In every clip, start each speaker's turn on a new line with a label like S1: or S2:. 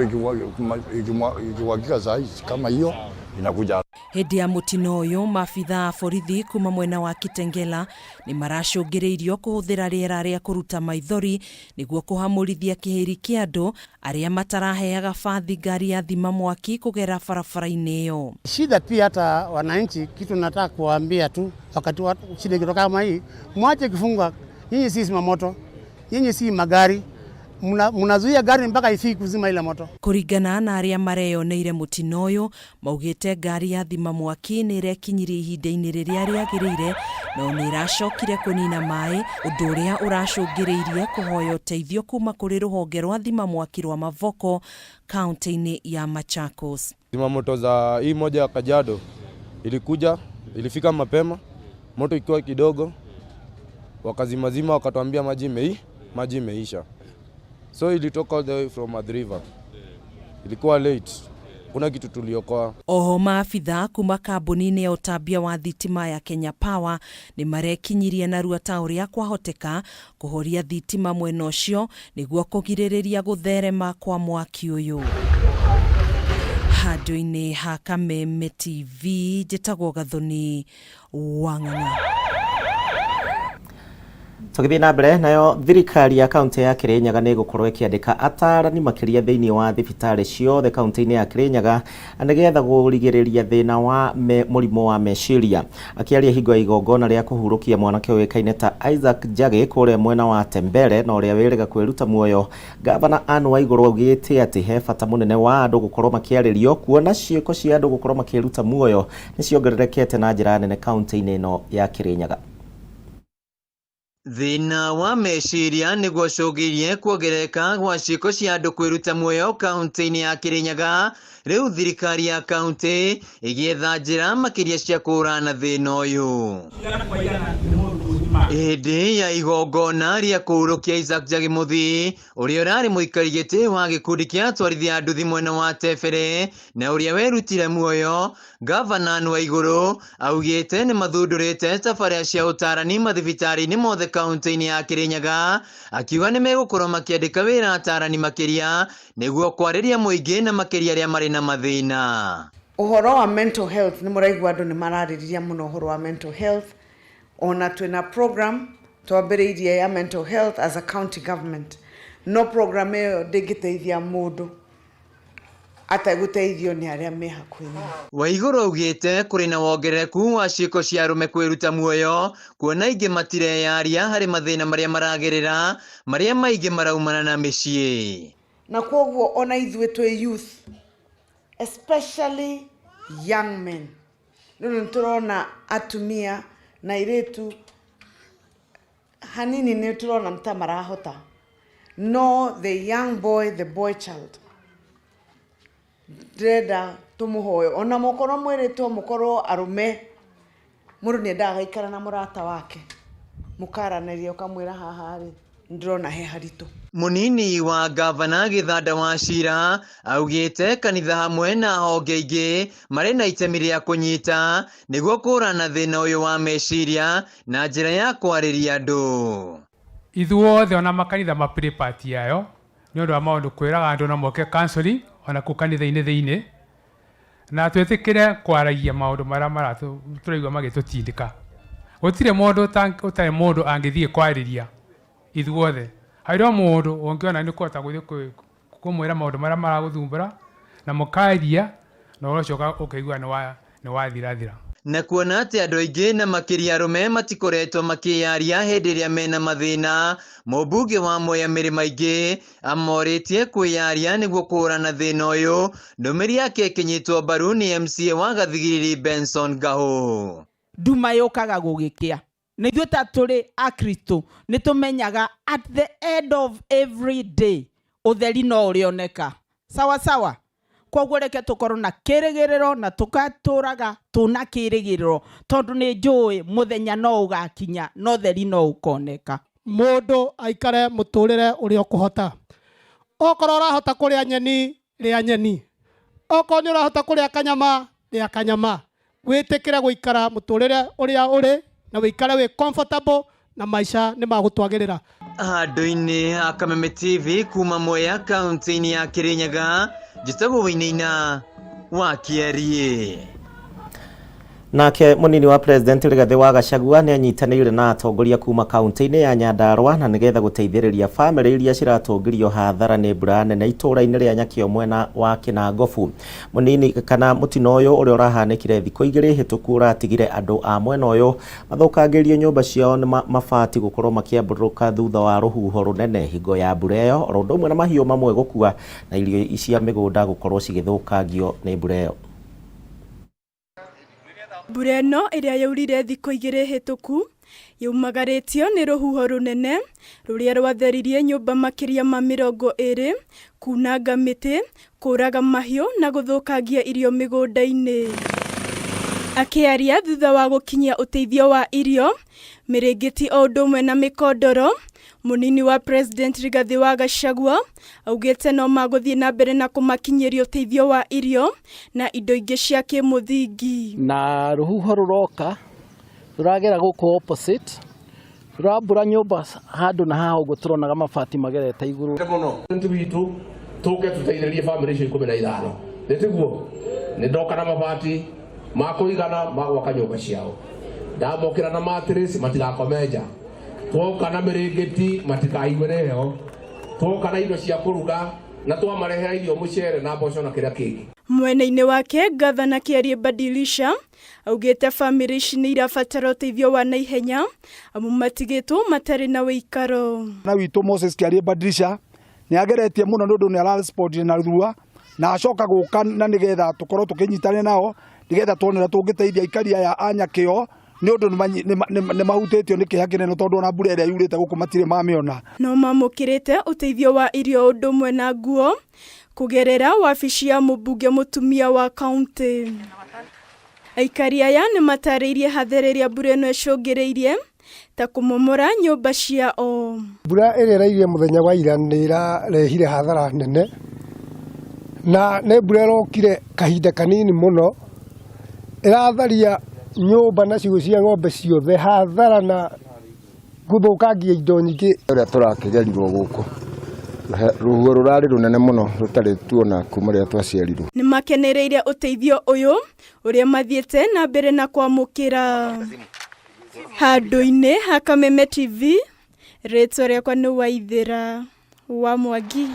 S1: Ikimwagika saa hizi kama hiyo inakuja.
S2: Hĩndĩ ya mũtino ũyũ, maabitha a borithi kuma mwena wa Kitengela nĩ maracũngĩrĩirio kũhũthĩra rĩera rĩa kũruta maithori nĩguo kũhamũrithia kĩhĩri kĩa andũ arĩa mataraheaga bathi ngari ya thima mwaki kũgera barabara-inĩ ĩyo.
S3: Shida pia hata wananchi, kitu nataka kuwaambia tu, wakati wa shida ikitoka kama hii, mwache kifunga. Nyinyi si zimamoto, nyinyi si magari, mnazuia gari mpaka ifiki kuzima ile moto.
S2: Kũringana na arĩa mareyoneire mũtino ũyũ, maugĩte ngari ya thima mwaki nĩ ĩrekinyirie ihinda-inĩ rĩrĩa rĩagĩrĩire, no nĩ ĩracokire kũnina maĩ, ũndũ ũrĩa ũracũngĩrĩirie kũhoya ũteithio kuma kũrĩ rũhonge rwa thima mwaki rwa Mavoko kaunti-inĩ ya Machakos.
S4: Zimamoto za hii moja ya Kajiado ilikuja, ilifika mapema, moto ikiwa kidogo, wakazimazima, wakatuambia maji imeisha. So ilitoka all the way from Athi River. Ilikuwa late, kuna kitu tuliokoa.
S2: Oho maabitha kuma kambuni-inĩ ya ũtambia wa thitima ya Kenya Power nĩ marekinyirie narua ta ũrĩa kwahoteka kũhoria thitima mwena ũcio nĩguo kũgirĩrĩria gũtherema kwa mwaki ũyũ. Handũ-inĩ ha Kameme TV, njĩtagwo Gathoni Wang'ang'a.
S5: Tũgĩthiĩ na mbere nayo, thirikari ya kaunti ya Kirinyaga nĩ ĩgũkorwo ĩkĩandĩka atarani makĩria thĩinĩ wa thibitarĩ ciothe kaunti-inĩ ya Kirinyaga nĩgetha kũrigĩrĩria thĩna wa mũrimũ wa meciria. Akĩaria hingo ya igongona rĩa kũhurũkia mwanake ũĩkaine ta Isaac Njagi kũrĩa mwena wa Tembere na ũrĩa wĩrĩga kwĩruta muoyo, Gavana Anne Waigũrũ augĩte atĩ he bata mũnene wa andũ gũkorwo makĩarĩrio, kuona ciĩko cia andũ gũkorwo makĩruta muoyo nĩ ciongererekete na njĩra nene kaunti-inĩ ĩno ya Kirinyaga.
S6: Thĩna wa meciria nĩguo ũcũngĩrĩirie kuongerereka gwa ciĩko cia andũ kwĩruta muoyo kaunti-inĩ ya Kirinyaga. Rĩu thirikari ya kaunti ĩgĩetha njĩra makĩria cia kũhũrana na thĩna ũyũ. Hĩndĩ ya igongona rĩa kũhurũkia Isaac Njagi Mũthii, ũrĩa ũrarĩ mũikari gĩtĩ wa gĩkundi kĩa atwarithia a nduthi mwena wa Tebere na ũrĩa werutire muoyo, Gavana Anne Waigũrũ augĩte nĩ mathundũrĩte tabarĩra cia ũtarani mathibitarĩ-inĩ mothe kaunti-inĩ ya Kirinyaga, akiuga nĩ megũkorwo makĩandĩka wĩra atarani makĩria nĩguo kwarĩria mũingĩ na makĩria arĩa marĩ na mathĩna.
S7: Ũhoro wa mental health, nĩ mũraigua andũ nĩ mararĩrĩria mũno ũhoro wa mental health. Ona twĩna program twambĩrĩirie ya mental health as a county government, no program ĩyo ndĩngĩteithia mũndũ ategũteithio nĩ arĩa me hakuhĩ nake.
S6: Waigũrũ augĩte kũrĩ na wongerereku wa ciĩko cia arũme kwĩruta muoyo, kuona aingĩ matireyaria harĩ mathĩna marĩa maragerera, marĩa maingĩ maraumana na mĩciĩ.
S7: Na kwoguo ona ithuĩ twĩ youth, especially young men, rĩu nĩ tũrona atumia na airĩtu hanini nĩ tũrona ta marahota, no the young boy, the boy child, ndĩrenda tũmũhoe ona mũkorwo mwĩrĩtwo mũkorwo arũme, mũndũ nĩ endaga gaikara na mũrata wake, mũkaranĩria, ũkamwĩra, "Haha rĩ, ndĩrona he haritũ."
S6: Mũnini wa gavana Gĩthanda wa Cira augĩte kanitha hamwe na honge ingĩ marĩ na itemi rĩa kũnyita nĩguo kũhũrana thĩna ũyũ wa meciria na njĩra ya kwarĩria andũ.
S8: Ithuothe ona makanitha ma play part yayo nĩ ũndũ wa maũndũ kwĩraga andũ na moke counseling ona kũu kanitha-inĩ thĩinĩ, na twĩtĩkĩre kwaragia maũndũ marĩa tũraigua magĩtũtindĩka. Gũtirĩ mũndũ ũtarĩ mũndũ angĩthiĩ kwarĩria. Ithuothe harĩ o mũndũ ũngĩona nĩ kũhota gũthiĩ kũmwĩra maũndũ marĩa maragũthumbũra na mũkaria na ũhoro ũcio ũkaigua nĩ wathirathira.
S6: Na kuona atĩ andũ aingĩ na makĩria arũme matikoretwo makĩyaria hĩndĩ ĩrĩa mena mathĩna, mũmbunge wa Mwea Mĩrĩma ingĩ amorĩtie kwĩyaria nĩguo kũhũrana thĩna ũyũ. Ndũmĩrĩri yake ĩkĩnyitwo mbaru nĩ MCA wa Gathigiriri Benson Ngahũ.
S9: Nduma yũkaga gũgĩkĩa, na ithuĩ ta tũrĩ Akristo nĩ tũmenyaga at the end of every day ũtheri no ũrĩoneka, sawa sawa. Koguo reke tũkorwo na kĩrĩgĩrĩro na tũgatũraga tũna kĩrĩgĩrĩro, tondũ nĩ njũĩ mũthenya no ũgakinya no ũtheri no ũkoneka.
S10: Mũndũ aikare mũtũrĩre ũrĩa ũkũhota. Okorwo ũrahota kũrĩa nyeni, rĩa nyeni. Okorwo nĩ ũrahota kũrĩa kanyama, rĩa kanyama. Wĩtĩkĩre gũikara mũtũrĩre ũrĩa ũrĩ na wĩikare wĩ comfortable na maica nĩ magũtwagĩrĩra.
S6: Handũ-inĩ ha Kameme TV kuma Mwea kaunti-inĩ ya Kirinyaga, njĩtagwo Wainaina wa Kĩariĩ.
S5: Nake munini wa president Rigathi wa Gachagua nĩ anyitanĩire na atongoria kuma kaunti-inĩ ya Nyandarua na nĩgetha gũteithĩrĩria bamĩrĩ iria ciratũngĩrio hathara nĩ mbura nene itũũra-inĩ rĩa Nyakĩo mwena wa Kĩnangobu. Munini kana mũtino ũyũ ũrĩa ũrahanĩkire thikũ igĩrĩ hĩtũku ũratigire andũ a mwena ũyũ mathũkangĩirio nyũmba ciao nĩ mabati gũkorwo makĩambũrũka thutha wa rũhuho rũnene hingo ya mbura ĩyo, oro ũndũ ũmwe na mahiũ mamwe gũkua na irio cia mĩgũnda gũkorwo cigĩthũkangio nĩ mbura ĩyo.
S11: Mbura ĩno ĩrĩa yaurire thikũ igĩrĩ hĩtũku yaumagarĩtio nĩ rũhuho rũnene rũrĩa rwatheririe nyũmba makĩria ma 20, kunanga mĩtĩ, kũraga mahiũ na gũthũkangia irio mĩgũnda-inĩ. Akĩaria thutha wa gũkinyia ũteithio wa irio, mĩrĩngĩti o ũndũ ũmwe na mĩkondoro, munini wa president Rigathi wa Gachagua augĩte no magũthiĩ na mbere na kũmakinyĩria ũteithio wa irio na indo ingĩ cia kĩmũthingi.
S12: Na rũhuho rũroka rũragera gũkũ opposite, rũrambura nyũmba handũ na haha ũguo tũronaga mabati magerete igũrũ
S13: mũno. Witũ tũke tũteithĩrĩrie bamĩrĩ icio 15, nĩ tiguo? Nĩ ndoka na mabati ma kũigana ma gwaka nyũmba ciao, ndamokĩra na mattress matigakome nja, twoka na mĩrĩngĩti matikaiguĩre heho, twoka na indo cia kũruga na twamarehera irio, mũcere na mboco na kĩrĩa kĩngĩ.
S11: Mwena-inĩ wake, Gavana Kĩarie Badilisha augĩte bamĩrĩ ici nĩ irabatara ũteithio wa naihenya amu matigĩtwo matarĩ na wĩikaro.
S14: Na witũ Moses Kĩarie Badilisha nĩ ageretie mũno nĩ ũndũ nĩ ararespondire na rua na acoka gũka na nĩgetha tũkorwo tũkĩnyitanĩra nao nĩgetha tuone ũrĩa tũngĩteithia aikari aya a Nyakĩo nĩ ũndũ nĩ mahutĩtio nĩ kĩeha kĩnene tondũ ona mbura ĩrĩa yurĩte gũkũ matirĩ mamĩona.
S11: No mamũkĩrĩte ũteithio wa irio ũndũ ũmwe na nguo kũgerera wabici ya mũmbunge mũtumia wa kaunti. Aikari aya nĩ matarĩirie hathara ĩrĩa mbura ĩno ĩcũngĩrĩirie ta kũmomora nyũmba ciao.
S15: Mbura ĩrĩa ĩraurire mũthenya wa ira nĩ ĩrarehire hathara nene, na nĩ mbura ĩrokire kahinda kanini mũno, ĩratharia nyũmba na ciugũ cia ng'ombe ciothe, hathara na gũthũkangia indo nyingĩ.
S1: Ũrĩa tũrakĩgerirwo gũkũ, rũhuho rũrarĩ rũnene mũno rũtarĩ tuona kuma rĩrĩa twaciarirwo.
S11: Nĩ makenereire ũteithio ũyũ ũrĩa mathiĩte na mbere na kwamũkĩra. Handũ-inĩ ha Kameme TV, rĩtwa rĩakwa nĩ Waithĩra wa Mwangi.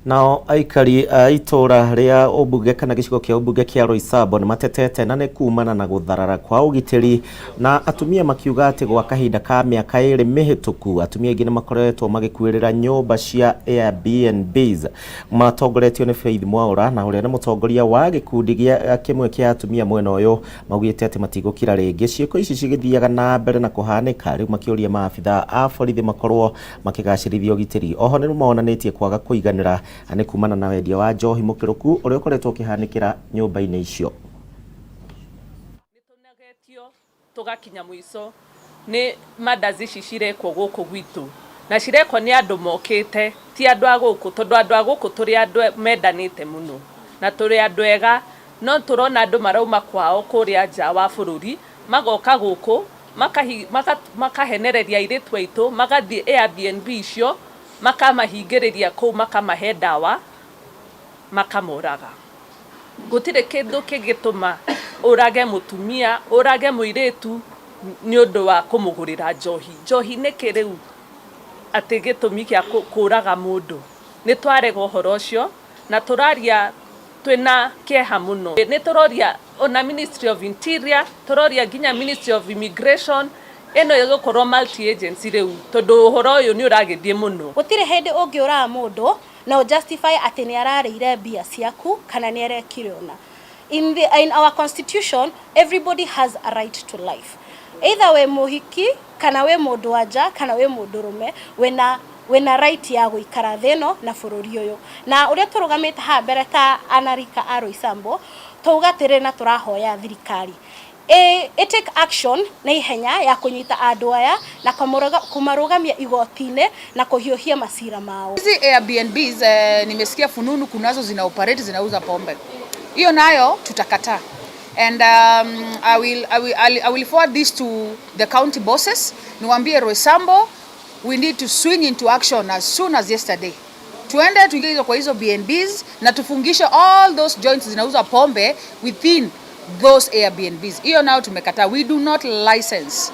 S5: Nao aikari a itũũra rĩa ũmbunge kana gĩcigo kĩa ũmbunge kĩa Roysambu nĩ matetete na nĩ kumana na gũtharara kwa ũgitĩri, na atumia makiuga atĩ gwa kahinda ka mĩaka 2 mĩhĩtũku atumia aingĩ nĩ makoretwo magĩkuĩrĩra nyũmba cia Airbnbs matongoretio nĩ Faith Mwaura, na ũrĩa nĩ mũtongoria wa gĩkundi gĩa kĩmwe kĩa atumia mwena ũyũ, maugĩte atĩ matigũkira rĩngĩ ciĩko ici cigĩthiaga na mbere na kũhanĩka, rĩu makĩũria maabitha a borithi makorwo makĩgacĩrithia ũgitĩri. Oho nĩ monanĩtie kwaga kũiganĩra nĩ kumana na wendia wa njohi mũkĩrũku ũrĩa ũkoretwo ũkĩhanĩkĩra nyũmba-inĩ icio.
S16: Tũgakinya mũico nĩ murders ici cirekwo gũkũ gwitũ, na cirekwo nĩ andũ mokĩte, ti andũ a gũkũ, tondũ andũ a gũkũ tũrĩ andũ mendanĩte mũno na tũrĩ andũ ega, no tũrona andũ marauma kwao kũrĩa nja wa bũrũri magoka gũkũ makahenereria airĩtu aitũ, magathiĩ Airbnb icio makamahingĩrĩria kũu, makamahe ndawa, makamoraga. Gũtirĩ kĩndũ kĩngĩtũma ũrage mũtumia, ũrage mũirĩtu nĩ ũndũ wa kũmũgũrĩra njohi. Njohi nĩkĩ rĩu atĩ gĩtũmi kĩa kũraga mũndũ? Nĩ twarega ũhoro ũcio na tũraria twĩna kĩeha mũno. Nĩ tũroria ona Ministry of Interior, tũroria nginya Ministry of Immigration, ĩno ĩgũkorwo multi agency rĩu tondũ ũhoro ũyũ nĩ ũragĩthiĩ mũno.
S17: Gũtirĩ hĩndĩ ũngĩũraga mũndũ na ũjustify atĩ nĩ ararĩire mbia ciaku kana nĩ arekire ũna. In our constitution, everybody has a right to life. Either we mũhiki kana we mũndũ wa nja kana we mũndũ rũme, wĩna right ya gũikara thĩ ĩno na bũrũri ũyũ. Na ũrĩa tũrũgamĩte haha mbere ta anarika a Roysambu, twauga atĩrĩrĩ na tũrahoya thirikari ĩ take action na ihenya ya kũnyita andũ aya na kũmarũgamia igoti-inĩ na kũhiũhia macira mao.
S18: Hizi Airbnbs, nimesikia fununu kunazo zina operate, zinauza pombe. Hiyo nayo tutakataa. And I will forward this to the county bosses. Niwaambie Roysambu We need to swing into action as soon as yesterday. Tuende tuingie kwa hizo BNBs na tufungishe all those joints zinauza pombe within those Airbnbs. Hiyo nayo tumekataa. We do not license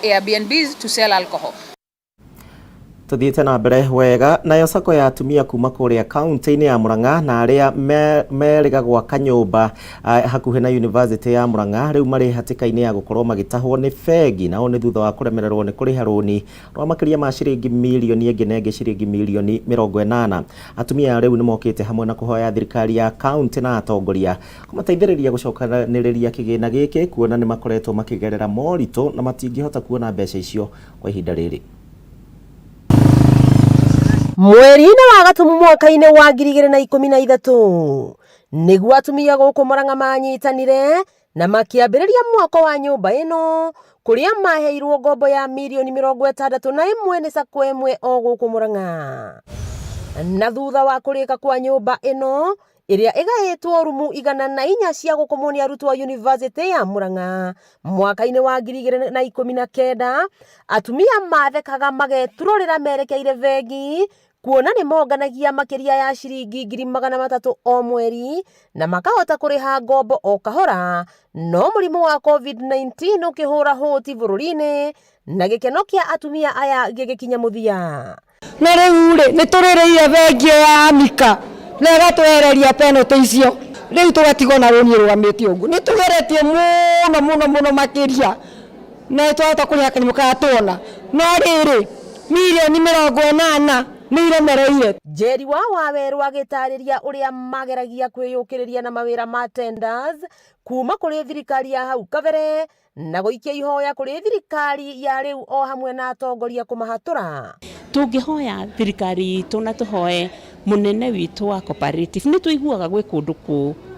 S18: Airbnbs to sell alcohol.
S5: Tuthiĩte na mbere wega nayo sako ya atumia kuma kũrĩa kaunti-inĩ ya Murang'a na arĩa merĩga gwaka nyũmba hakuhĩ na University ya Murang'a rĩu marĩ hatĩka-inĩ ya gũkorwo magĩtahwo nĩ bengi, nao nĩ thutha wa kũremererwo nĩ kũrĩha rũni rwa makĩria ma ciringi mirioni ĩngĩ na ĩngĩ ciringi mirioni 80. Atumia aya rĩu nĩ mokĩte hamwe na kũhoya thirikari ya kaunti na atongoria kũmateithĩrĩria gũcokanĩrĩria kĩgĩna gĩkĩ, kuona nĩ makoretwo makĩgerera moritũ na matingĩhota kuona mbeca icio kwa ihinda rĩrĩ.
S19: Mweri-inĩ wa Gatumu mwaka-inĩ wa 2013 nĩguo atumia gũkũ Murang'a manyitanire na makĩambĩrĩria mwako wa nyũmba ĩno kũrĩa maheirwo ngombo ya mirioni 61 nĩ sacco ĩmwe o gũkũ Murang'a. Na thutha wa kũrĩka kwa nyũmba ĩno ĩrĩa ĩgaĩtwo rumu 104 cia gũkomwo nĩ arutwo a University ya Murang'a mwaka-inĩ wa 2019, atumia mathekaga mageturũrĩra merekeire bengi kuona nĩ monganagia makĩria ya ciringi 300,000 o mweri na makahota kũrĩha ngombo o kahora, no mũrimũ wa COVID-19 ũkĩhũra hũti bũrũri-inĩ na gĩkeno kĩa atumia aya gĩgĩkinya mũthia.
S20: Na rĩu rĩ nĩ tũrĩrĩire bengi ya Amika na ĩgatwehereria penalty icio, rĩu tũgatigwo na rũni rũgamĩte ũguo. Nĩ tũgeretie mũno mũno mũno makĩria na twahota kũrĩha kanyamũ karĩa tuona, no rĩrĩ mirioni 80 nĩ iremereire.
S19: Njeri wa Wawerũ agĩtarĩria ũrĩa mageragia kwĩyũkĩrĩria na mawĩra ma tenders kuma kũrĩ thirikari ya hau kabere na gũikia ihoya kũrĩ thirikari ya rĩu o hamwe na atongoria kũmahatũra.
S21: Tũngĩhoya thirikari itũ na tũhoe mũnene witũ wa cooperative, nĩ tũiguaga gwĩ kũndũ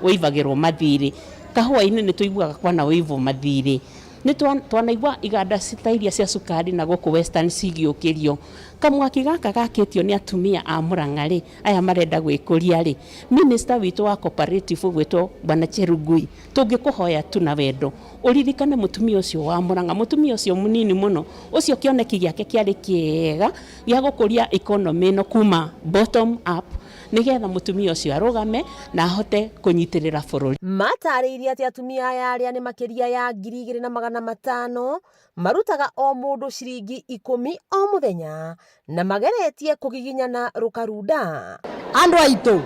S21: kũivagĩrwo mathirĩ kahũa-inĩ, nĩ tũiguaga kwana ũivwo mathirĩ, nĩ twanaigua iganda ta iria cia cukari na gũkũ Western cigĩũkĩrio. Kamwaki gaka gakĩtio nĩ atumia a Murang'a rĩ, aya marenda gwĩkũria rĩ, minister witũ wa cooperative ũgwĩtwo Bwana Cherugui, tũngĩkũhoya tu na wendo ũririkane mũtumia ũcio wa Murang'a, mũtumia ũcio mũnini mũno, ũcio kĩoneki gĩake kĩarĩ kĩega gĩa gũkũria economy ĩno kuma bottom up, nĩgetha mũtumia ũcio arũgame na ahote kũnyitĩrĩra bũrũri.
S19: Matarĩirie atĩ atumia aya arĩa nĩ makĩria ya 2500 marutaga o mũndũ ciringi 10 o mũthenya na mageretie kũgiginyana rũkarunda.
S20: Andũ aitũ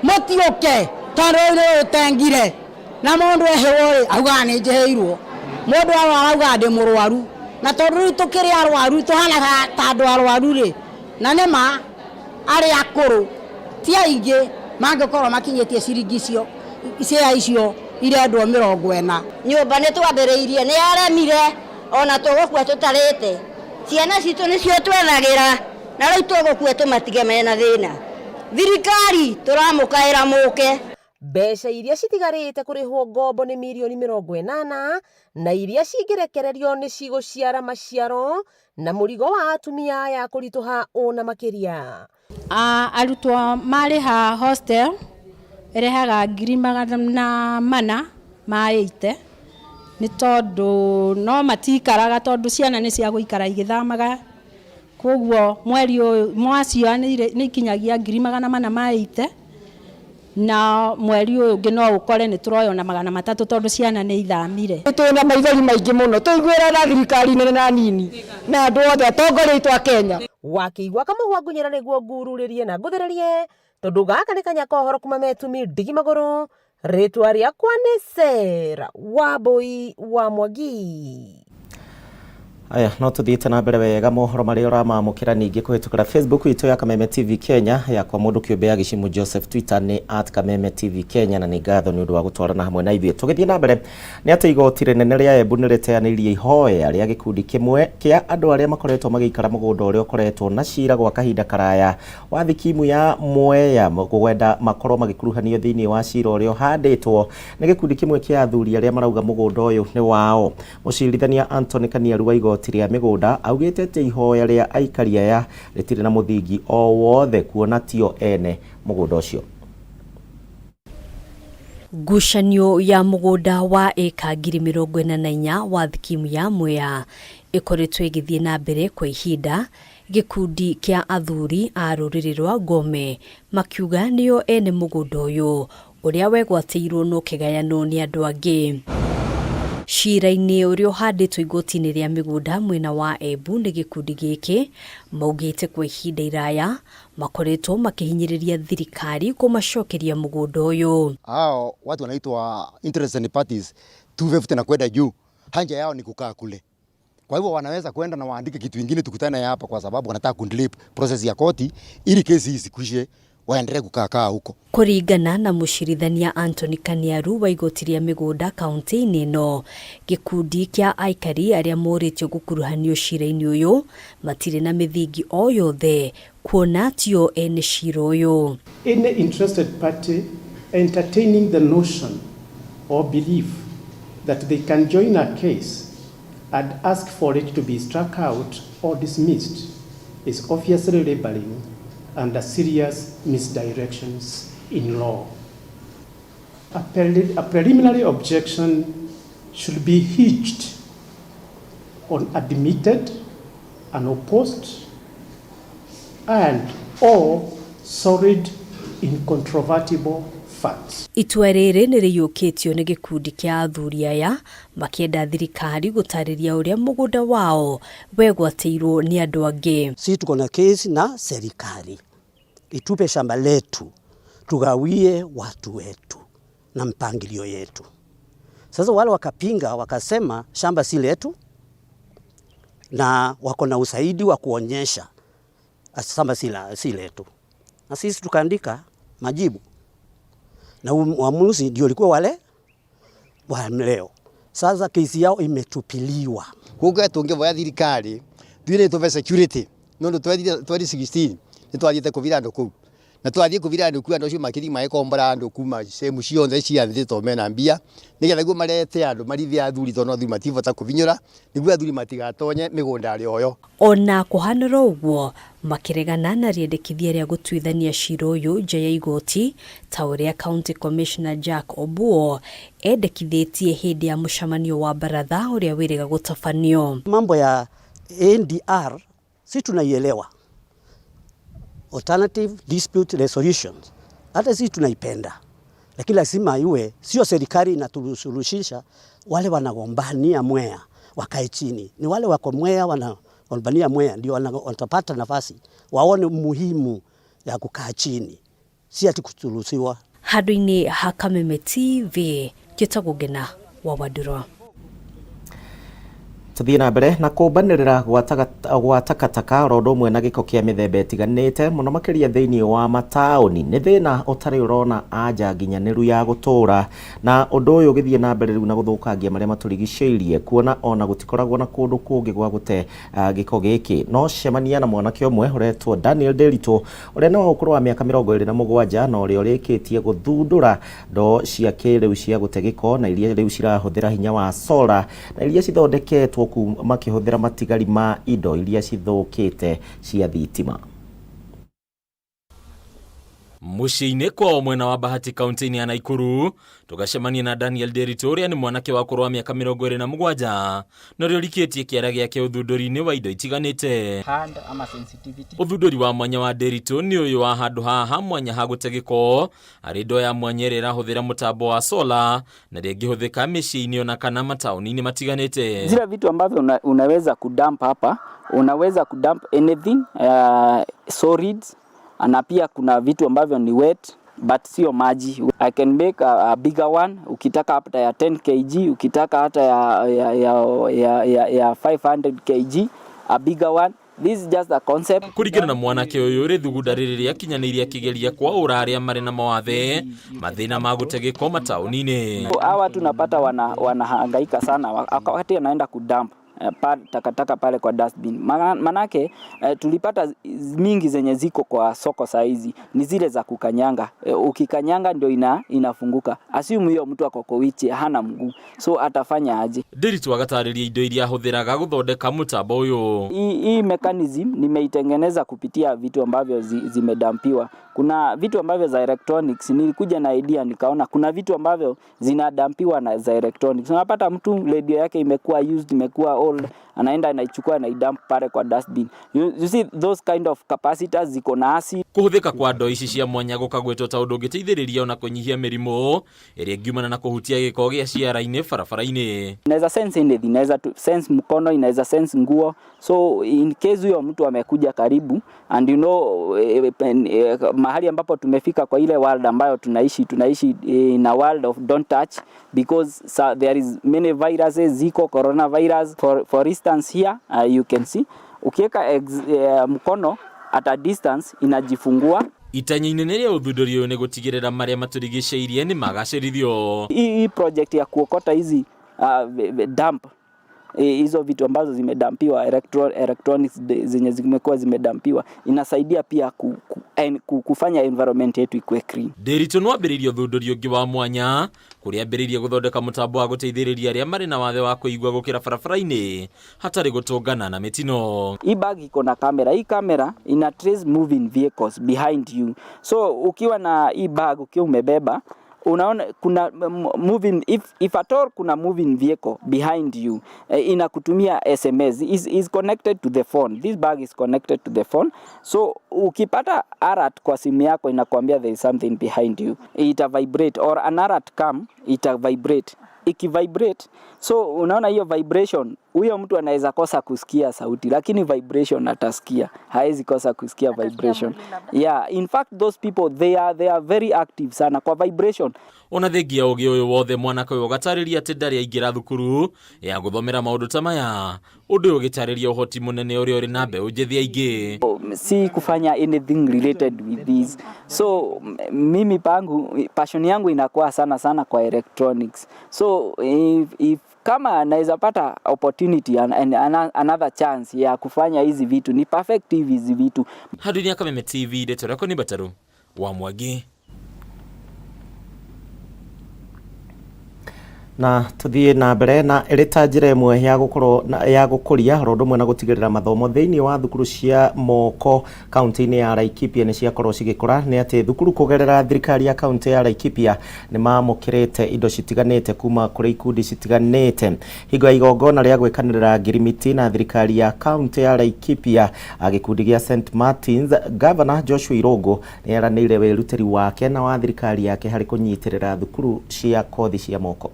S20: mũtiũke tondũ rĩu nĩ ũtengire na mũndũ ehĩrwo rĩ augaga nĩ njĩhĩirwo, mũndũ arwara augaga ndĩ mũrwaru, na tondũ rĩu tũkĩrĩ arwaru tũhanaga ta andũ arwaru rĩ, na nĩ ma arĩa akũrũ ti aingĩ mangĩkorwo makinyĩtie ciringi icio cia icio irendwo 40.
S22: Nyũmba nĩ twambĩrĩirie nĩ yaremire ona tũgũkua tũtarĩte, ciana citũ nĩcio twethagĩra na rĩu tũgũkua tũmatige mena thĩna. Thirikari tũramũkaĩra mũke.
S19: Mbeca iria citigarĩte kũrĩhwo ngombo nĩ mirioni 80 na iria cingĩrekererio nĩ cigũciara maciaro na mũrigo wa atumia aya kũritũha ũna makĩria.
S23: Arutwo marĩha hostel ĩrehaga 480,000 nĩ tondũ no matikaraga tondũ ciana nĩ cia gũikara igĩthamaga, koguo mweri ũyũ mwacio nĩ ikinyagia 480,000 na mweri ũyũ ũngĩ no ũkore nĩ tũroywo na 300 tondũ ciana nĩ ithamire.
S20: Twĩna maithori maingĩ mũno tũiguĩra na thirikari nene na nini na andũ othe atongoria aitũ a Kenya.
S19: Wakĩigua kamũhwa ngunyĩra nĩguo ngururĩrie na ngũthĩrĩrie tondũ gaka nĩ kanya ka ũhoro kuma metumi ndigi magũrũ. Rĩtwa rĩakwa nĩ Sarah Wambui wa Mwangi.
S5: Aya, no tuthiĩte na mbere wega mohoro marĩa ũramamũkĩra ningĩ kũhĩtũkĩra Facebook itũ ya Kameme TV Kenya, yakwa mũndũ kĩũmbe ya Gĩcimu Joseph, Twitter nĩ @Kameme TV Kenya, na nĩ ngatho nĩ ũndũ wa gũtwarana hamwe na ithuĩ. Tũgĩthiĩ na mbere nĩ atĩ igoti rĩnene rĩa Embu nĩ rĩteanĩirie ihoya rĩa gĩkundi kĩmwe kĩa andũ arĩa makoretwo magĩikara mũgũnda ũrĩa ũkoretwo na cira gwa kahinda karaya wa thikimu ya Mwea gwenda makorwo magĩkuruhanio thĩinĩ wa cira ũrĩa ũhandĩtwo nĩ gĩkundi kĩmwe kĩa athuri arĩa marauga mũgũnda ũyũ nĩ wao. Mũcirithania Anthony Kaniaru wa igoti rĩa mĩgũnda augĩte atĩ ihoya rĩa aikari aya rĩtirĩ na mũthingi o wothe kuona tio ene mũgũnda ũcio.
S24: Ngucanio ya mũgũnda wa ĩka 44,000 wa thikimu ya Mwea
S2: Ĩkoretwo ĩgĩthiĩ na mbere kwa ihinda, gĩkundi kĩa athuri a rũrĩrĩ rwa Ngome makiuga nĩo ene mũgũnda ũyũ ũrĩa wegwatĩirwo na ũkĩgayanwo nĩ andũ angĩ. Cira-inĩ ũrĩa ũhandĩtwo igoti-inĩ rĩa mĩgũnda mwena wa Embu nĩ gĩkundi gĩkĩ maugĩte kwa ihinda iraya makoretwo makĩhinyĩrĩria thirikari kũmacokeria mũgũnda ũyũ.
S3: Hao watu wanaitwa interested parties 250 na kwenda juu, haja yao ni kukaa kule. Kwa hivyo wanaweza kwenda na waandike kitu ingine tukutane hapa, kwa sababu wanataka kudelay process ya koti ili kesi isikwishe, waendelee kukaa kaa huko.
S2: Kũringana na mũcirithania Anthony Kaniaru wa igoti rĩa mĩgũnda kaunti-inĩ ĩno, gĩkundi kĩa aikari arĩa morĩtio gũkuruhanio cira-inĩ ũyũ matirĩ na mĩthingi o yothe kuona tio ene cira ũyũ.
S4: Any interested party entertaining the notion or belief that they can join a case and ask for it to be struck out or dismissed is obviously laboring under serious misdirections in law. A preliminary objection should be hinged on admitted, unopposed, and or solid incontrovertible facts.
S2: Itua rĩrĩ nĩ rĩiyũkĩtio nĩ gĩkundi kĩa athuri aya makĩenda thirikari gũtarĩria ũrĩa mũgũnda wao wegwatĩirwo nĩ andũ angĩ.
S24: Si tuko na kesi na serikali itupe shamba letu tugawie watu wetu na mpangilio yetu. Sasa wale wakapinga wakasema shamba si letu, na wako na usaidi wa kuonyesha shamba si letu, na sisi tukaandika majibu na uamuzi ndio ulikuwa wale wa leo. Sasa kesi yao imetupiliwa.
S3: Kuga tungivoya thirikari twire tuve security nondu 2016 nitwathiite kuvira andu kuu na twathie kuvira andu kuu andu acio makithi magikombora andu kuma sehemu ciothe cia nthi to mena mbia nigetha guo marete andu marithie athuri tondu athuri mativota kuvinyura niguo athuri matigatonye migunda oyo.
S2: Ona kuhanĩra ũguo makiregana na rĩendekithia rĩa gũtuithania cira ũyũ nja ya igoti ta ũrĩa County Commissioner Jack Obuo endekithĩtie hĩndĩ ya mũcemanio wa baratha ũrĩa wĩrĩga gũtabanio.
S24: Mambo ya ADR si tunaielewa, Alternative Dispute Resolutions, hata sisi tunaipenda, lakini lazima iwe sio serikali inatusuluhisha. Wale wanagombania Mwea wakae chini, ni wale wako Mwea wanagombania Mwea ndio watapata nafasi waone umuhimu ya kukaa chini, si ati kusuluhishiwa.
S2: Handũ-inĩ ha Kameme TV njĩtagwo Ngena wa Wandũrwa.
S5: Tuthiĩ na mbere na kũmbanĩrĩra gwa takataka oro ũndũ ũmwe na gĩko kĩa mĩthemba ĩtiganĩte mũno makĩria thĩinĩ wa mataũni nĩ thĩna ũtarĩ ũrona anja nginyanĩru ya gũtũũra, na ũndũ ũyũ ũgĩthiĩ na mbere rĩu na gũthũkangia marĩa matũrigicĩirie kuona ona gũtikoragwo na kũndũ kũngĩ gwa gũte gĩko gĩkĩ. No cemania na mwanake ũmwe ũretwo Daniel Nderitu ũrĩa nĩ wa ũkũrũ wa mĩaka 27 na ũrĩa ũrĩkĩtie gũthundũra ndoo cia kĩrĩu cia gũte gĩko na iria rĩu cirahũthĩra hinya wa solar na iria cithondeketwo makĩhũthĩra matigari ma indo iria cithũkĩte cia thitima.
S25: Mũciĩ-inĩ kwao mwena wa Bahati kaunti-inĩ ya Nakuru tũgacemania na Daniel Nderitu ũrĩa nĩ mwanake wa ũkũrũ wa mĩaka 27 na ũrĩa ũrikĩtie kĩara gĩake ũthundũri-inĩ wa indo itiganĩte. Ũthundũri wa mwanya wa Nderitu nĩ ũyũ wa handũ haha mwanya ha gũte gĩko arĩ ndoo ya mwanya ĩrĩa ĩrahũthĩra mũtambo wa sola na rĩngĩhũthĩka mĩciĩ-inĩ ona kana mataũni-inĩ matiganĩte.
S26: Zile vitu ambavyo unaweza kudump hapa, unaweza kudump anything solids, na pia kuna vitu ambavyo ni wet but sio maji. I can make a bigger one, ukitaka hata ya 10 kg, ukitaka hata ya 500 kg, a bigger one. This is just a concept.
S25: Kũringana na mwanake ũyũ rĩthugunda rĩrĩ rĩakinyanĩirie akĩgeria kwaũra arĩa marĩ na mawathe mathĩna ma gũte gĩko mataũni-inĩ.
S26: Hawa tunapata wanahangaika sana wakati anaenda kudump takataka pale kwa dustbin. Manake tulipata mingi zenye ziko kwa soko saizi ni zile za kukanyanga. Ukikanyanga ndio inafunguka. Assume hiyo mtu ako kwa wheelchair hana mguu, so atafanya aje?
S25: Nderitu agatarĩria indo iria ahũthĩraga gũthondeka mũtambo ũyũ.
S26: Hii mechanism nimeitengeneza kupitia vitu ambavyo zimedampiwa. Kuna vitu ambavyo za electronics, nilikuja na idea nikaona kuna vitu ambavyo zinadampiwa na za electronics. Unapata mtu radio yake imekuwa used, imekuwa old, anaenda anaichukua anaidump pale kwa dustbin. You see those kind of capacitors ziko na acid.
S25: Kũhũthĩka kwa ndoo ici cia mwanya gũkagwetwo ta ũndũ ũngĩteithĩrĩria ona kũnyihia mĩrimũ ĩrĩa ĩngiumana na kũhutia gĩko gĩa ciara-inĩ barabara-inĩ.
S26: Inaweza sense anything, inaweza sense mkono, inaweza sense nguo. So in case huyo mtu amekuja karibu and you know, mahali ambapo tumefika kwa ile world ambayo tunaishi in a world of don't touch because there is many viruses, ziko coronavirus for instance here, you can see ukiweka mkono at a distance inajifungua.
S25: Itanya inene rĩa ũthundũri ũyũ nĩ gũtigĩrĩra marĩa matũrigicĩirie nĩ magacĩrithio.
S26: Hii project ya kuokota hizi dump hizo vitu ambazo zimedampiwa, electronics zenye zimekuwa zimedampiwa, inasaidia pia kufanya environment yetu ikuwe clean.
S25: Ndiritu no ambĩrĩirie ũthundũri ũngĩ wa mwanya kũrĩa ambĩrĩirie gũthondeka mũtambo wa gũteithĩrĩria arĩa marĩ na wathe wa kũigua gũkĩra barabara-inĩ hatarĩ gũtũngana na mĩtino.
S26: Hii bag iko na kamera. Hii kamera ina trace moving vehicles behind you. So ukiwa na hii bag, ukiwa umebeba, unaona kuna moving, if at all kuna moving vehicle behind you, inakutumia SMS. Is connected to the phone. This bag is connected to the phone. So ukipata alert kwa simu yako inakuambia there is something behind you. Ita vibrate, or an alert come, ita vibrate. Ikivibrate, so unaona hiyo vibration, huyo mtu anaweza kosa kusikia sauti, lakini vibration atasikia. Haezi kosa kusikia vibration. Yeah, in fact those people they are very active sana kwa vibration.
S25: Ona thengia ũgĩ ũyũ wothe mwanake ũyũ ũgatarĩria atĩ ndarĩ aingĩra thukuru ya gũthomera maũndũ ta maya, ũndũ ũyũ ũgĩtarĩria ũhoti mũnene ũrĩa ũrĩ na mbeũ njĩthĩ aingĩ.
S26: Si kufanya anything related with this. So mimi pangu passion yangu inakuwa sana sana kwa electronics. So if kama naweza pata opportunity and another chance ya kufanya hizi vitu, ni perfect hizi vitu.
S25: Handũ-inĩ ya Kameme TV, ndeto yako ni Bataru wa Mwangi.
S5: Na tuthie na mbere na ĩrĩ ta njĩra ĩmwe ya gũkorwo ya gũkũria oro ũndũ ũmwe na gũtigĩrĩra mathomo thĩinĩ wa thukuru cia moko kaunti-inĩ ya Laikipia nĩ ciakorwo cigĩkũra, nĩ atĩ thukuru kũgerera thirikari ya kaunti ya Laikipia nĩ mamũkĩrĩte indo citiganĩte kuma kũrĩ ikundi citiganĩte. Hingo ya igongona rĩa gwĩkanĩrĩra ngirimiti na thirikari ya kaunti ya Laikipia, gĩkundi gĩa St Martins, Governor Joshua Irũngũ nĩ eranĩire wĩrutĩri wake na wa thirikari yake harĩ kũnyitĩrĩra thukuru cia kothi cia moko.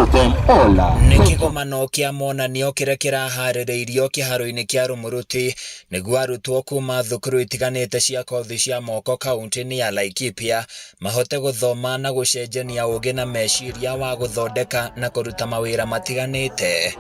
S6: Nĩ kĩgomano kĩa monanio kĩrĩa kĩraharĩrĩirio kĩharo-inĩ kĩa Rumuruti nĩguo arutwo kuma thukuru itiganĩte cia kothi cia moko kaunti-inĩ ya Laikipia mahote gũthoma na gũcenjania ũgĩ na meciria wa gũthondeka na kũruta mawĩra matiganĩte.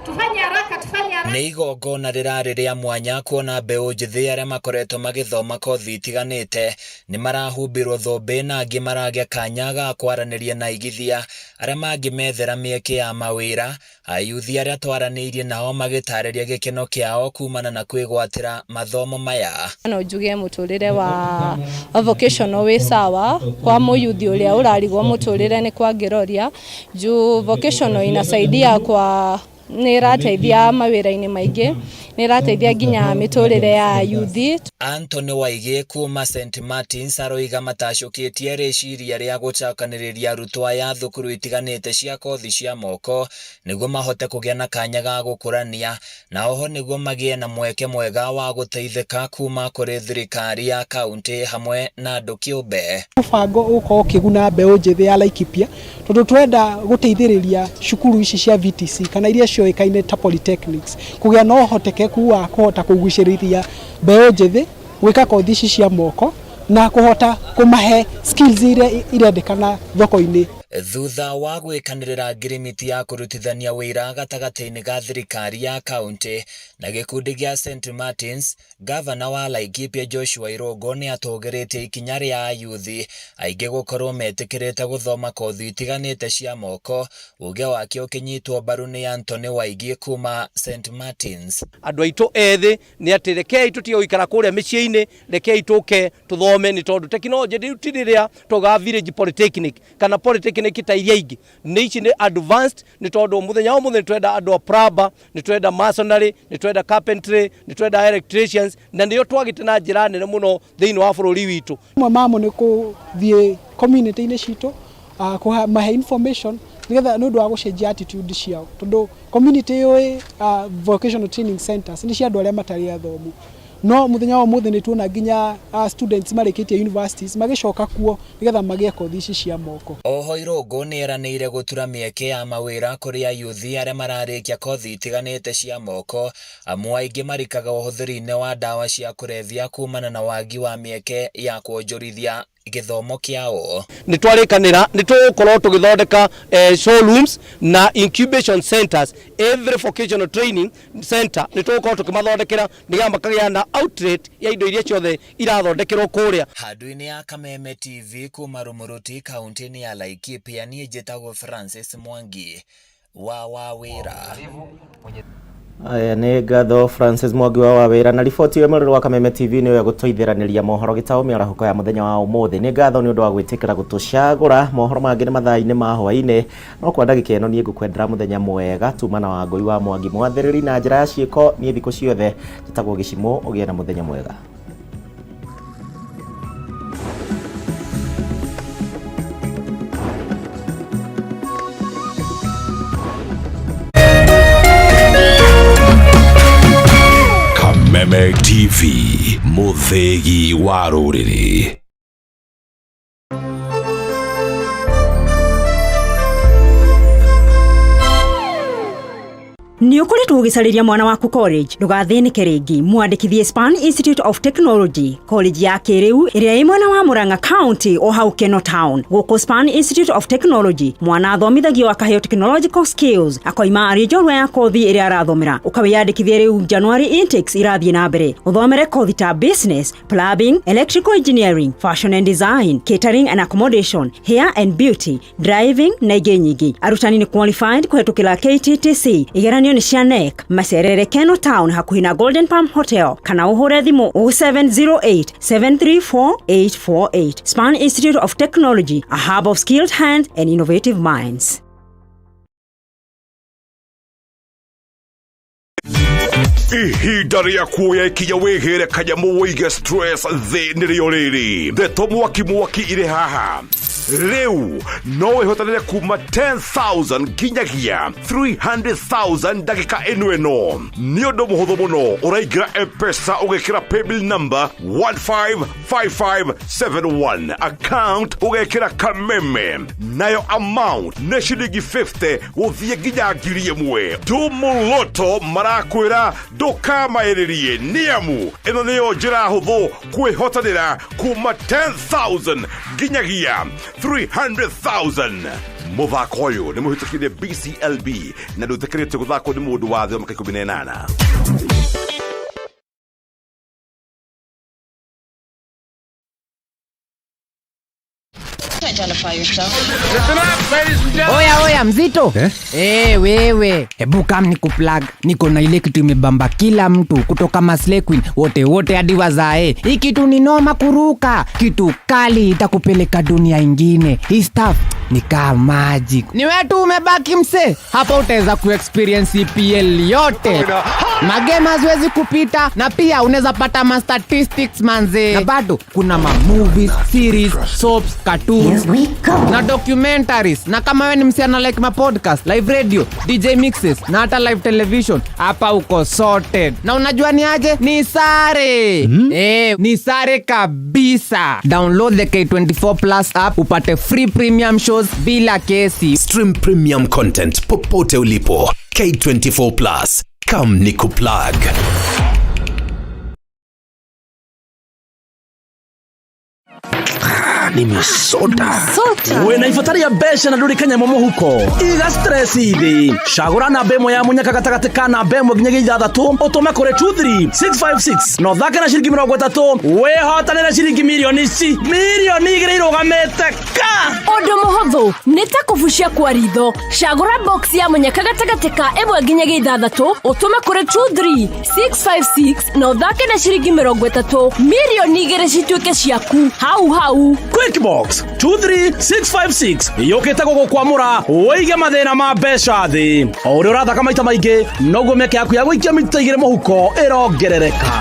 S6: Nĩ igongona rĩrarĩ rĩa mwanya kuona mbeũ njĩthĩ arĩa makoretwo magĩthoma kothi itiganĩte nĩ marahumbĩrwo thũmbĩ na angĩ maragĩa kanya ga kwaranĩria na igithia arĩa mangĩmethera mĩeke ya mawĩra. Ayuthi arĩa twaranĩirie nao magĩtarĩria gĩkeno kĩao kumana na kwĩgwatĩra mathomo maya.
S7: No njuge mũtũrĩre wa vocational wĩ sawa kwa mũyuthi ũrĩa ũrarigwo mũtũrĩre nĩ kwangĩroria juu vocational inasaidia kwa nĩ ĩrateithia mawĩra-inĩ maingĩ, nĩ ĩrateithia nginya mĩtũrĩre ya yuthi.
S6: Anthony Waigĩ kuma St Martins aroiga matacũkĩtie rĩciria rĩa gũcokanĩrĩria arutwo aya thukuru itiganĩte cia kothi cia moko nĩguo mahote kũgĩa na kanya ga gũkũrania na oho nĩguo magĩe na mweke mwega wa gũteithĩka kuma kũrĩ thirikari ya kaunti hamwe na andũ kĩũmbe.
S8: Mũbango ũgũkorwo ũkĩguna mbeũ njĩthĩ ya Laikipia tondũ twenda gũteithĩrĩria cukuru ici cia VTC kana iria cioĩkaine ta polytechnics kũgĩa na ũhotekeku wa kũhota kũgucĩrĩria mbeũ njĩthĩ gwĩka kothi ici cia moko na kũhota kũmahe skills iria irendekana thoko-inĩ.
S6: Thutha wa gwĩkanĩrĩra ngirimiti ya kũrutithania wĩra gatagatĩ-inĩ ga thirikari ya kaunti na gĩkundi gĩa St Martins, Gavana wa Laikipia Joshua Irũngũ nĩ atũgĩrĩtie ikinya rĩa ayuthi aingĩ gũkorwo metĩkĩrĩte gũthoma kothi itiganĩte cia moko, uge wake ũkĩnyitwo mbaru nĩ Anthony Waigĩ kuma St Martins.
S9: Andũ aitũ ethĩ nĩ atĩ rekei tũtige gũikara kũrĩa mĩciĩ-inĩ, rekei tũke tũthome nĩ tondũ tekinoronjĩ rĩu ti rĩrĩa twaugaga village polytechnic kana polytechnic ta iria ingĩ, nĩ ici nĩ advanced nĩ tondũ mũthenya wa ũmũthĩ nĩ twenda andũ a plumber, nĩ twenda masonry, nĩ twenda carpentry, nĩ twenda electricians, na nĩyo twagĩte na njĩra nene mũno thĩinĩ wa bũrũri witũ.
S8: Mamwe mamo nĩ kũthiĩ community-inĩ citũ, kũmahe information Nĩgetha nĩ ũndũ wa gũcenjia attitude ciao, tondũ community yũĩ vocational training centers nĩ cia andũ arĩa matarĩ athomu. No mũthenya wa ũmũthĩ nĩ tuona nginya students marĩkĩtie universities magĩcoka kuo nĩgetha magĩe kothi ici cia moko.
S6: Oho Irũngũ nĩeranĩire gũtura mĩeke ya mawĩra kũrĩ ayuthi arĩa mararĩkia kothi itiganĩte cia moko amu aingĩ marikaga ũhũthĩri-inĩ wa ndawa cia kũrebia kumana na wagi wa mĩeke ya kuonjorithia gĩthomo kĩao.
S9: Nĩ twarĩkanĩra nĩ tũgũkorwo tũgĩthondeka showrooms na incubation centers. Every vocational training center nĩ tũgũkorwo tũkĩmathondekera nĩgetha makagĩa na outlet ya indo iria ciothe irathondekerwo kũrĩa.
S6: Handũ-inĩ ya Kameme TV kuma Rumuruti kaunti-inĩ ya Laikipia, niĩ njĩtagwo Francis Mwangi wa Wawĩra.
S5: Aya nĩ ngatho Francis Mwangi wa Wawĩra na riboti ĩyo mwĩroreri wa Kameme TV nĩyo ĩgũtũithĩranĩria mohoro gĩtaũ mĩarahũko ya mũthenya wa ũmũthĩ. Nĩ ngatho nĩ ũndũ wa gwĩtĩkĩra gũtũcagũra. Mohoro mangĩ nĩ mathaa-inĩ ma hwaĩ-inĩ, no kwa ndagĩka ĩno niĩ ngũkwendera mũthenya mwega tuma na Wangũi wa Mwangi mwathĩrĩri na njĩra ya ciĩko. Niĩ thikũ ciothe njĩtagwo Gĩcimũ, ũgĩe na mũthenya mwega.
S1: Kameme TV, mũthĩgi wa rũrĩrĩ.
S10: Nĩ ũkoretwo ũgĩcarĩria mwana waku college? Ndũgathĩnĩke rĩngĩ, mwandĩkithie Span Institute of Technology, college ya kĩrĩu ĩrĩa ĩ mwena wa Murang'a County o hau Keno Town. Gũkũ Span Institute of Technology mwana athomithagio akaheo technological skills, akoima arĩ njorua ya kothi ĩrĩa arathomera. Ũkawĩyandĩkithia rĩu, January intakes irathiĩ na mbere. Ũthomere kothi ta business, plumbing, electrical engineering, fashion and design, catering and accommodation, hair and beauty, driving na ingĩ nyingĩ. Arutani nĩ qualified kũhetũkĩra KTTC, igeranio nĩ cia KNEC. Macerere Keno Town hakuhĩ na Golden Palm Hotel kana ũhũre thimũ 0708 734 848. Span Institute of Technology, a hub of skilled hands and innovative minds.
S1: Ihinda rĩa kuoya ikinya wĩgĩre kanyamũ wĩige stress thĩ nĩrĩo rĩrĩ. Ndeto mwaki mwaki irĩ haha rĩu, no wĩhotanĩre kuma 10,000 nginyagia 300,000 ndagĩka ĩno. Ĩno nĩ ũndũ mũhũthũ mũno. Ũraingĩra M-Pesa, ũgekĩra paybill number 155571, account ũgekĩra Kameme, nayo amount nĩ ciringi 50 gũthiĩ nginya 1,000. Tumũloto marakwĩra ndũkamaĩrĩrie, nĩamu ĩno nĩyo njĩra hũthũ kwĩhotanĩra kuma 10,000 nginyagia 300,000. Mũthako ũyũ nĩ mũhĩtũkire BCLB na ndũtĩkĩrĩtio gũthakwo nĩ mũndũ wa thĩ wa mĩaka 18.
S12: Identify yourself.
S13: Oya oya, mzito eh? Eh, wewe hebu kam nikuplug. Niko na ile kitu imebamba kila mtu kutoka maslay queen wote wote hadi wazae. Hii kitu ni noma kuruka, kitu kali itakupeleka dunia ingine. Hii stuff ni kaa magic. Ni wewe tu umebaki mse hapa, utaweza kuexperience EPL yote, magame haziwezi kupita, na pia unaweza pata ma statistics manze, na bado kuna ma movies, series, soaps, cartoons na documentaries. Na kama wewe ni msichana, like ma podcast, live radio, DJ mixes na hata live television, hapa uko sorted. Na unajua ni aje? Ni sare, Eh, ni sare kabisa. Download the K24 Plus app upate free premium shows bila kesi.
S1: Stream premium content popote ulipo. K24 Plus. Come nikuplug.
S14: Nimesota.
S12: Sota.
S14: Wĩna ibata rĩa mbeca na ndũrĩ kanyamũ mũhuko, iga stress thĩ. Cagũra namba ĩmwe ya mũnyaka gatagatĩ ka namba ĩmwe nginyagia ithathatũ, ũtũme kũrĩ 23656 na ũthake na ciringi 30, wĩhotanĩre ciringi mirioni ici 2 mirioni irũgamĩte ka.
S12: Ũndũ mũhũthũ nĩ ta kũbucia kwa ritho. Cagũra box ya mũnyaka gatagatĩ ka ĩmwe nginyagia ithathatũ, ũtũme kũrĩ 23656 na ũthake na ciringi 30, 2 mirioni cituĩke ciaku hau hau.
S14: Quickbox 23656 yũkĩte gũgũkwamũra ũige mathĩna ma mbeca thĩ. O ũrĩa ũrathaka maita maingĩ, noguo mĩeke yaku ya gũikia 2 mita mũhuko ĩrongerereka.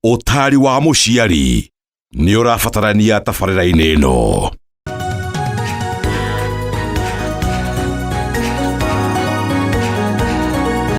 S1: Ũtaari wa mũciari nĩ ũrabatarania tabarĩra-inĩ ĩno.